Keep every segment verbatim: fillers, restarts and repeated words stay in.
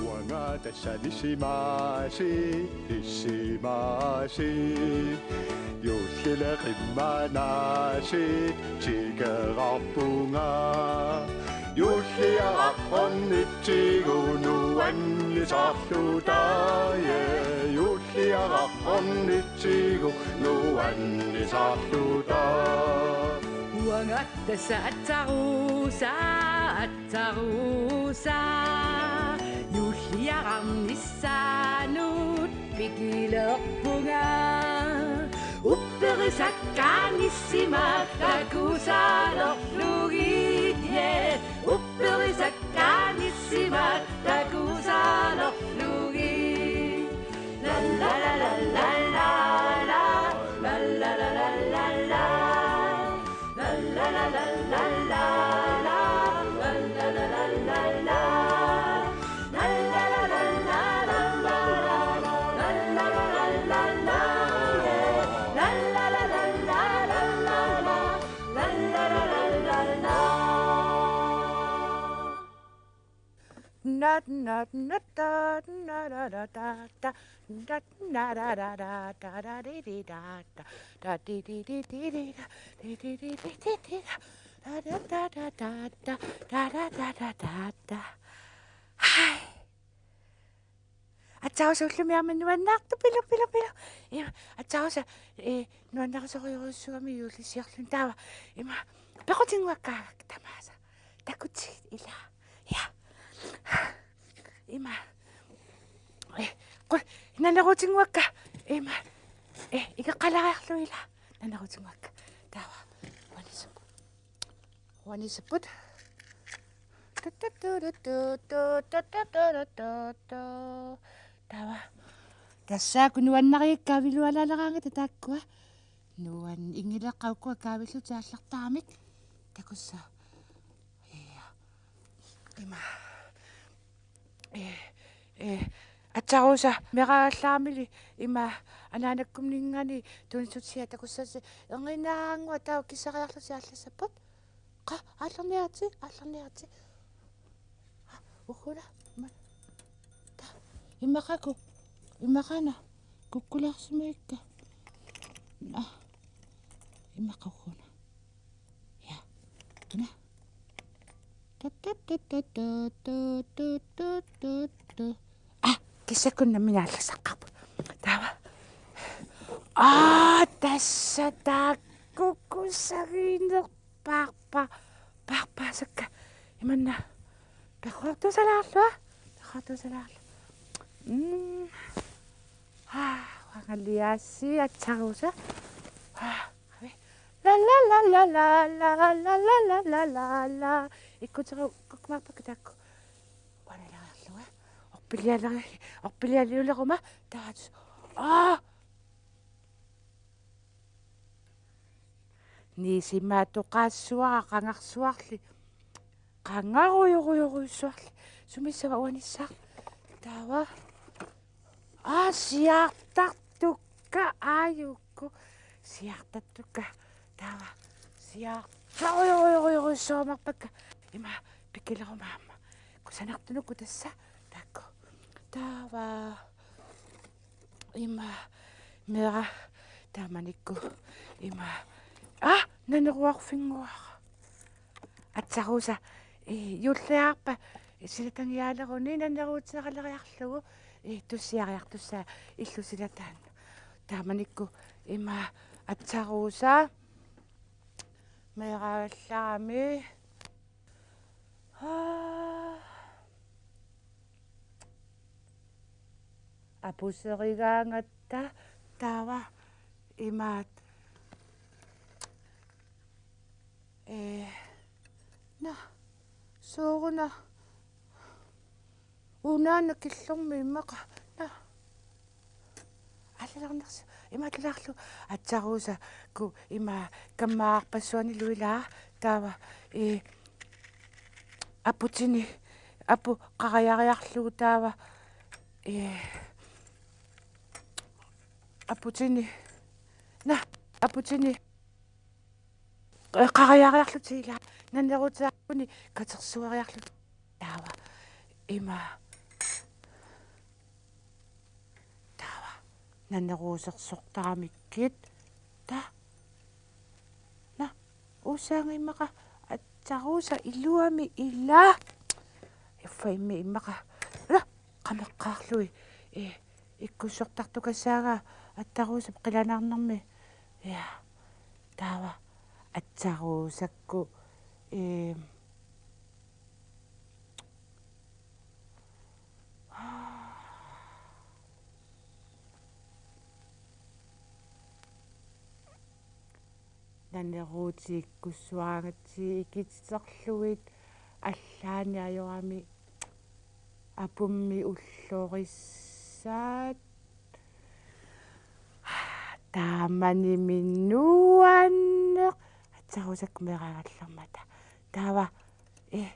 Uanga tassa nissimaasi, nissimaasi. Juullile qimmanaasi tikerarpunga. Juulliaraq ornitsigu nuannisarluta, ja. Juulliaraq ornitsigu nuannisarluta. Uanga tassa atsarusa, atsarusa. Juulliaraq nissaanut pikilerpunga. Upperisakka nissimat takusaalerlugit, ja. Upperisakka nissimat takusaalerlugit. La la la la la la. La la la la la la. Nat, nat, nat, da, na, da, da, da, da. Nat, na, da, da, da, da, da, di, di, da, da. Da, di, di, di, di, di, da, di, di, di, di, di, di, da. Da, da, da, da, da, da, da, da, da, da, da, da. Hai. Atsarusa ullumi aamma nuannaartoq, pilu, pilu, pilu. Ima, atsarusa, eh, nuannaarsorujussuugami juullisiorluni taava. Ima, pequtinnguakka tamaasa. Takutsigit ila. Ja. Ima. Eh, qu-, naneruutinnguakka. Ima. Eh, ikeqqalariarlugit ila. Naneruutinnguakka. Taava. Uanisu. Uanisapput. Taava. Tassa uku nuannarigakka kaavilualaaleraangata taakkua. Nuan ingileqqaukua kaavillutik aallartaramik. Takussa. Ja. Ima. Eh, eh, atsarusa meeraagallaramili ima anaanakkumminngaanniit tunissutsia takussasi erniinnarannguaq taava kissariarlusi aallassapput. Qa, aallarniaritsi, aallarniaritsi. Qa, ugguna, ima. Ta, imaqaku, imaqana, kukkulaarsimagikka. Ah, imaqakkuna. Ja. Una. Tut, tut, tut. Ah, kissakkunni nammineq aallassaqqaarput. Taava. Ah, tassa taakku kusaginerpaarpa-, paarpaasakka. Imanna. Perroortuusalaarlunga. Perroortuusalaarlunga. Mm. Ah, uangaliaasi atsarusa. Ah, avi. La, la, la, la. Ikkuteru-, kukkumaarpakka taakku. Uangaleriarlunga. Orpilialera-, orpilialiuleruma. Taava. Ah! Nisimatoqaassuara qangarsuarli. Qangarujorujorujussuarli. Sumissava uanissaaq? Taava. Aa, siaartartukka aajuku. Siaartartukka. Taava. Siaartarujorujorujussuarpakka. Ima pikileruma aamma. Kusanartunuku tassa. Taakku. Taava. Ima, meera, taamanikkut, ima. Ah, naneruarfinnguara. Atsarusa, eh, juulliarpa, eh, silatangiaaleruni naneruuteqaleriarlugu, eh, tussiariartussaq illu silataanni. Taamanikkut, ima, atsarusa, meeraagallarami. Aa. Apuserigaangatta taava imaat. Ee, na, sooruna. Unaana killormi immaqa. Na. Allalernersi, imaattuulaarlugu atsarusa ku ima kammaarpassuanilu ilaa taava, ee, aputini, apu qariariarlugu taava, ee, aputini, na, aputini. Qariariarlutik ilaa, naneruuteqarluni katersueriarlutik. Taava. Ima. Taava. Naneruusersortaramikkit. Taa. Naa. Usaanga immaqa atsaruusa iluamik ila. Uffa immi immaqa. Naa. Qameqqaarlugit. Ee, ikkussortartukassaagaa atsaruusap qilanaarnermi. Ja. Taava atsaruusakku. Ee, Naneruutikkussuaangatsigit ikititerlugit allaani ajorami apummi ullorissaat. Taamanimi nuanneq. Atsaruusakku meeraagallarmata. Taava, ee,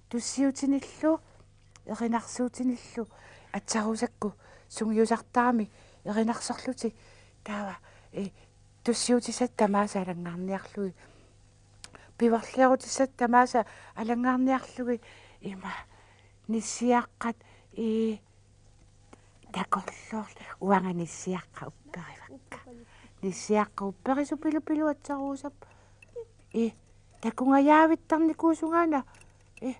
tussiutinillu, erinarsuutinillu, atsaruusakku sungiusartarami erinarsorlutik. Taava, ee, tussiutissat tamaasa alanngaarniarlugit. Pivorleerutissat tamaasa alanngaarniarlugit. Ima nissiaqqat, ee, takorloorlugit. Uanga nissiaqqat upperivakka. Nissiaqqat upperisupilupilu atsaruusap. Ee, takungajaavittarnikuusunga una. Ee,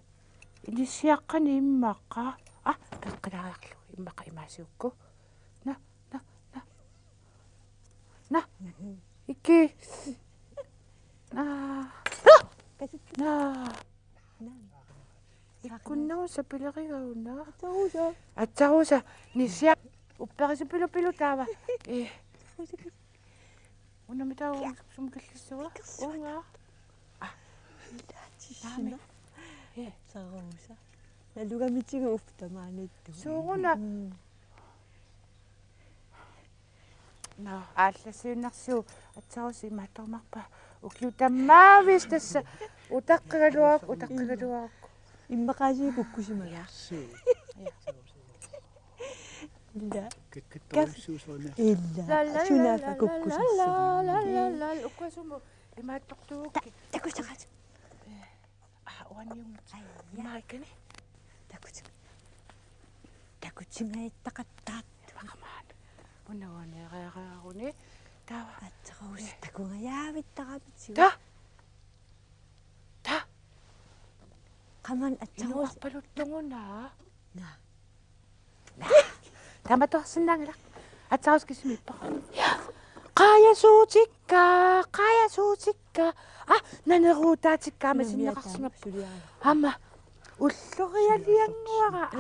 nissiaqqani immaqa. Aa, peqqilaariarlugu immaqa imaasiukku. Naa, naa, naa. Naa. Iki. Naa. Naa. Ikkunnagu sapilerigauna. Atsaruusa. Atsaruusa. Nissiaq. Upperisupilupilu taava. Ee. Una mitaava sumut killissuaq. Uunga. Aa. Taame. Ee. Atsaruusa. Nalugamitigu uffa tamaaniittu. Sooruna. Mm. Naa, aallassiinnarsiuk atsaruusa imaattorumaarpa. Ukiut tamaaviisa tassa. Utaqqigaluaruk, utaqqigaluaruk. Immaqaasiit kukkusimalersi. Ila. Ila. Sunaaffa kukkusimalersi. Ukkua sumut imaattortuukkit. Takusaqaat. Aa, uaniunngitsoq. Aja. Imaakkani. Takuti-, takutimaattaqattaaq. Imaqamaat. Una uaniareeraaruni. Taava. Atsaruusa takungajaavittaramitsigu. Taa. Taa. Qaman atsaruusa. Inuarpaluttugunaa. Naa. Taamatorsinnaanngilaq. Atsaruusa kisimiippoq. Qaajasuutikka, qaajasuutikka. Aa, naneruutaatikka aamma sinneqarsimappoq. Aamma ullorialiannguara. Aa.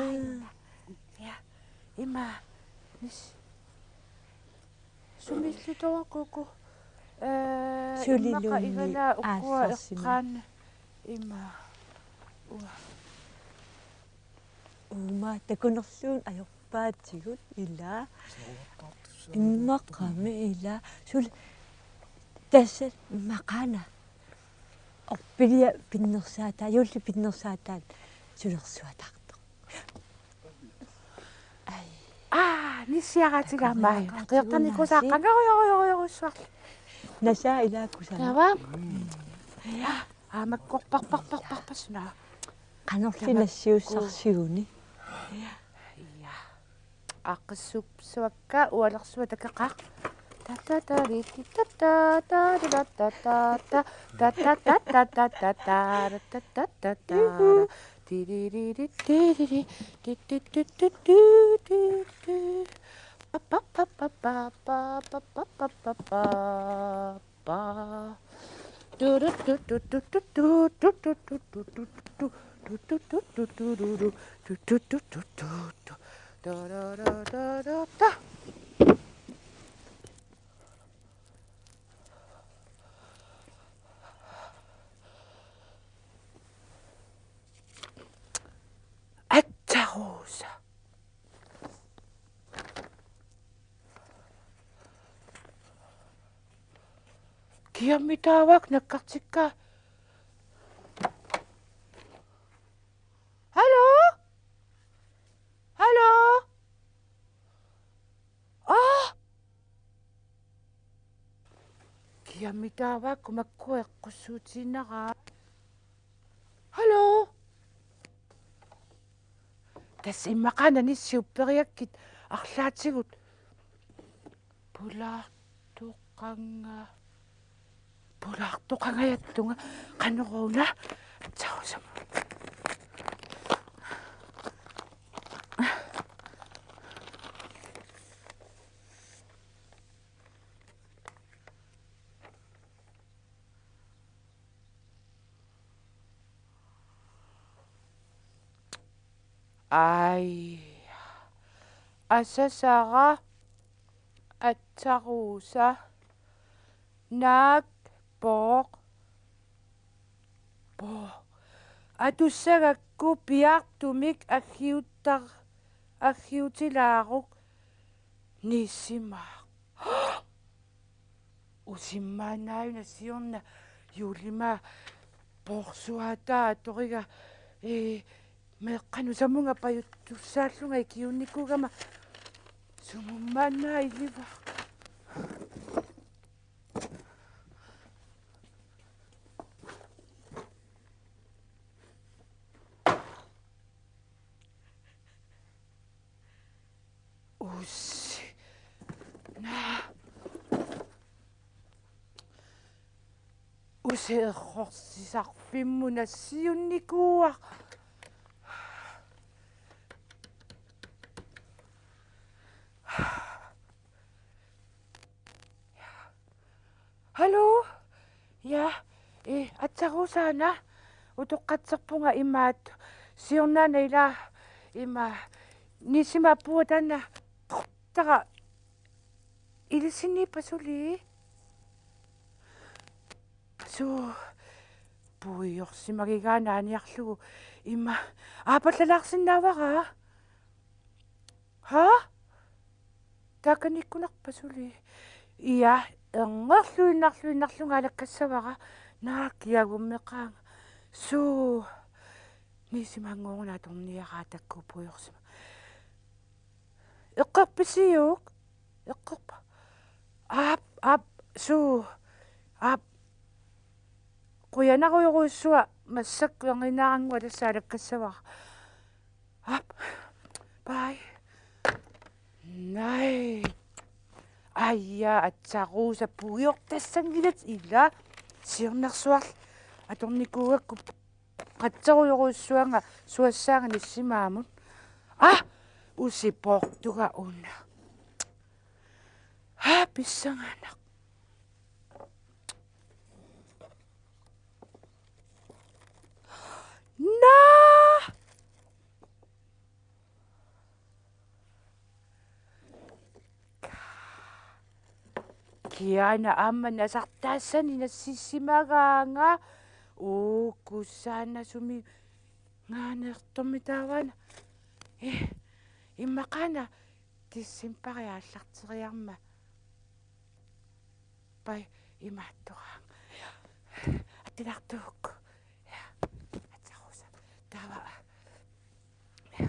Ja. Ima. Nis. Sumillutorakuku. Ee, immaqa igalaa ukkua eqqaanni. Ima. Uanga. Uuma takunerluunniit ajorpaatigut ila. Immaqami ila. Suli tassa immaqaana. Orpilia pinnersaataa, juulli pinnersaataa sulersuataartoq. Ai. Aa, nissiaraatigaamma. Qiortarnikuusaaqqanngorujorujorujorujussuarli. Nasaa ilaa kusanaq. Taava. Aa, aamma korparparparparpasuna. Qanorli nassiussarsiguni. Ja. Aaqqissuuppusuakka ualersuaq takeqaaq. Ta ta ta ri ti ta ta ta ri ra ta ta ta ta ta ta ta ta ta ra ta ta ta ta ra. Ti ri ri ri ti ri ri ti ti ti ti ti ti ti. Pa pa pa pa pa pa pa pa pa pa pa. Pa. Atsaruusa. Kiammi taava nakkartikka? Hallo? Hallo? Aa! Kiammi taava makku eqqussuutiinnaraat? Hallo? Tassa immaqa anissi upperiakkit arlaatigut. Pulaartoqanga. Pulaartoqangajattunga, qanoruna. Sausama. Ai. Asasara, atsarusa, naak, pooq, pooq. Atussagakku piaartumik aggiuttar-, aggiutilaaruk nisimaaq. Usimmaannaajuna siorna juulimaa poorsuaataa atoriga, ee, meeqqanut samunga pajuttussaallunga ikiunnikuugama sumummaannaa ilivara. Usi. Naa. Usi errorsisarfimmut nassiunnikuuara. Hallo? Ja, ee, atsarusaana, utoqqatserpunga imaattoq. Siornaana ila ima nisimaappunga taanna. Tara ilisinniippa suli? Suu, puiorsimagigaannaaniarlugu ima aappallalaarsinnaavara. Haa? Taakanikkunarpa suli? Ia, ernerluinnarluinnarlunga alakkassavara. Naa, kiagummeqaanga. Suu, nisimaanngooruna atorniaraa takuuk puiorsima. Eqqorpisiuk? Eqqorpa? Aap, aap, suu. Aap. Qujanarujorujussuaq, massakkut erniinnarannguaq tassa alakkassavara. Aap. Bye. Naa. Aja, atsarusa puiortassanngilat ila. Siornersuarli atornikuugakku. Qatserujorujussuanga suassaanga nisimaamut. Aa, usi poortuga una. Aa, pissanganaq. Naa! Kiana aamma nasartaassani nassisimagaanga. Uu, kusanasumigaanertormi taavana. Eh, immaqaana decembari aallarteriarmat. Pai imaattoraanga. Attilaartuukku. Ja, atsarusa. Taava. Ja.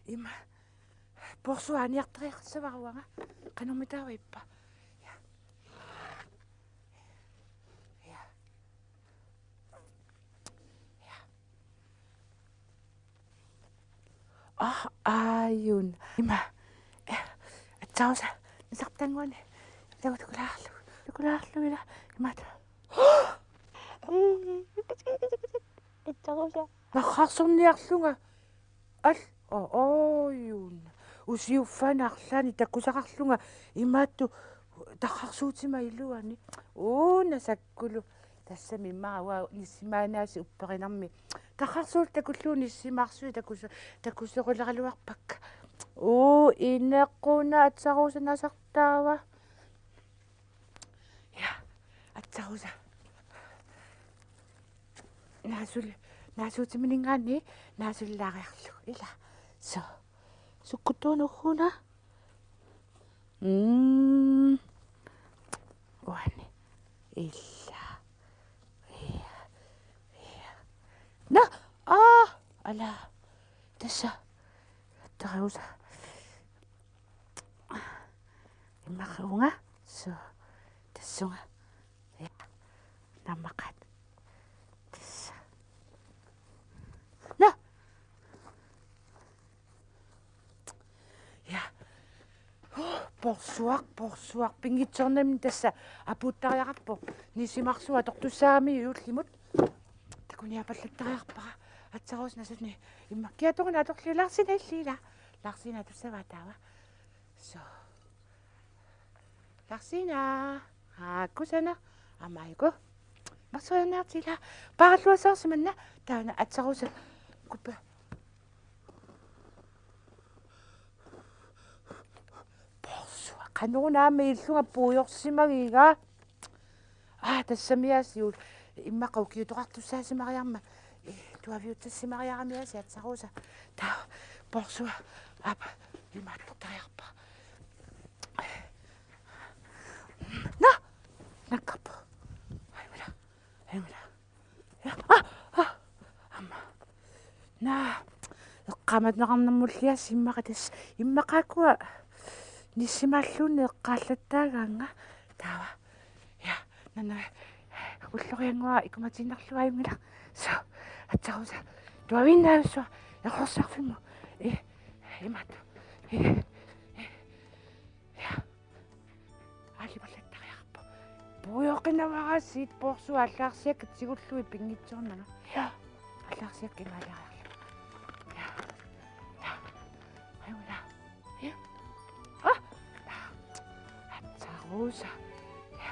Ima. Poorsuaq aniartariaqassavara uanga. Qanormi taava ippa? Ja. Ja. Ja. Ah, aajuna. Ima. Eh, atsarusa. Nasartannguani. Taava takulaarlugu. Takulaarlugu ila. Imaattoq. Atsarusa. Narrarsorniarlunga. Al-, o-, oojuna. Usiuffaana arlaanni takusaqarlunga imaattoq tarrarsuutima iluani. Uuna sakkulu. Tassami immaqa uanga nisimaannaasiit upperinermi. Tarrarsuut takullugu nisimaarsui takus-, takusorileraluarpakka. Uu, inequnaq atsarusa nasartaava. Ja, atsarusa. Naasuli-, naasuutiminngaanniit naasulilaariarlugu. Ila. Suu. Sukkutuunuhuna. Mm. Uani. Ila. Ja. Ja. Naa. Aa. Ala. Tassa. Atsarusa. Immaqa uunga. Suu. Tassunga. Ja. Naammaqqaat. Tassa. Naa. Porsuaq, porsuaq, pinngitsoornamik tassa apuuttariaqarpoq. Nisimarsuaq atortussaagami juullimut. Takuniaapallattariaqarpara. Aatsaat Rosa nasuni immaqa kiatoruna atorliu Larsina illiila. Larsina tussavaa taava. So. Larsina. Haa, kusanaq. Aamma aajuku. Marsuiarniartila. Paaralluassaarsimanna. Taanna Aatsaat Rosa. Kuppa. Porsuaq. Qanoruna aamma illunga puiorsimagiga. Aa, tassami aasiit immaqa ukiutoqartussaasimariarama. Eh, tuaviuttassimariaramiaasiit Aatsaat Rosa. Taava porsuaq. Aap, imaattortariaqarpara. Naa! Nakkarpoq. Ajunngilaq. Ajunngilaq. Ja, ah, ah. Aamma. Naa. Eqqaamaneqarnermulli aasiit immaqa tassa. Immaqa ukua nisimaalluunniit eqqaallattaagaannga. Taava. Ja, nana. Ulloriannguaq ikumatiinnarlugu ajunngilaq. So, Aatsaat Rosa. Tuaviinnavissuaq. Errorsarfimmu. Eh, imaattoq. Eh, eh. Ja. Aalipallattariaqarpoq. Puioqinavara aasiit porsuaq allagarsiakkat tigullugit pinngitsoornanga. Ja. Allagarsiakkat imaaliariarlugit. Ja. Ja. Ajunngilaq. Ja. Ah. Aatsaat Rosa. Ja.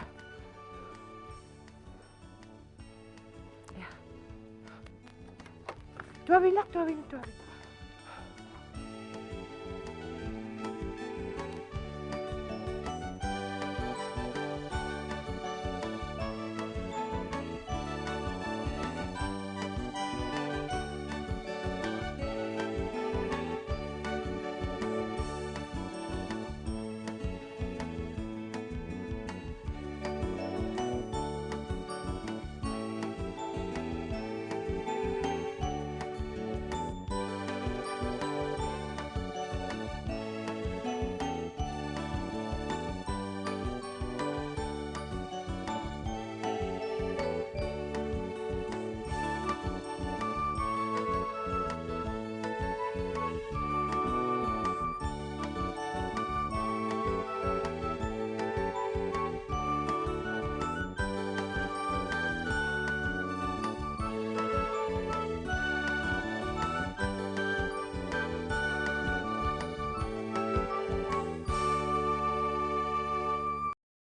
Ja. Tuaviinnaq, tuaviinnaq, tuaviinnaq.